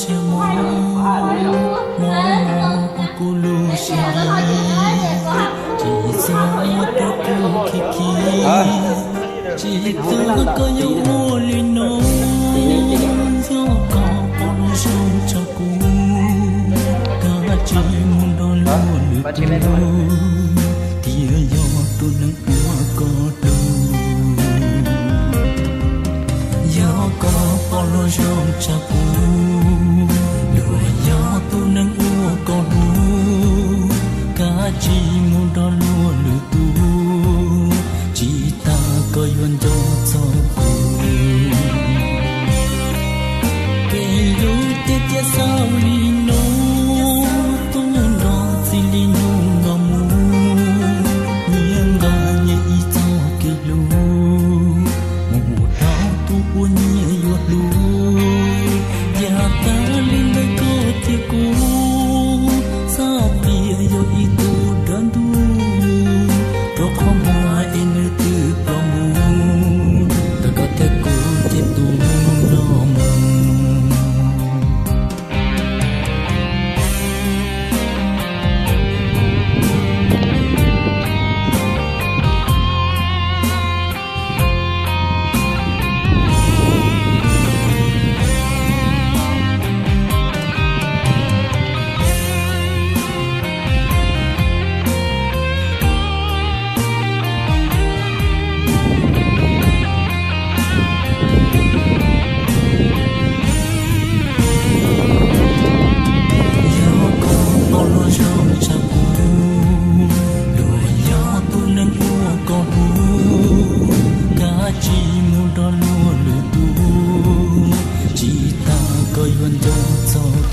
Mob mob ua kuv lub siab, tsis txhob tua kuv kiag kiag. Tsis txhob koj yuav ua li no, yog koj pom los zoo tshaj kuv, koj tsis mus nrog luag lwm tus, thiaj yog tus neeg uas koj hlub. Yog koj pom los zoo tshaj kuv, luag yog tus neeg uas koj hlub, koj tsis mus nrog luag lwm tus, tsis tas koj yuav nco txog kuv. Kev hlub tiag tiag xaus li no, tuaj nrog txij li hnub no mus, nyias nqa nyias ib txoj kev hlub, mus mus dhau tus uas nyias yuav hlub. Yog tas li ntawd koj thiab kuv, xav tias yog ib tug dab ntub, rau qhov muag es nws twb ploj mus, ntawm koj thiab kuv ces tus loj mus. Yog koj pom los zoo tshaj kuv, luag yog tus neeg uas koj hlub, koj tsis mus nrog luag lwm tus, tsis tas koj yuav nco txog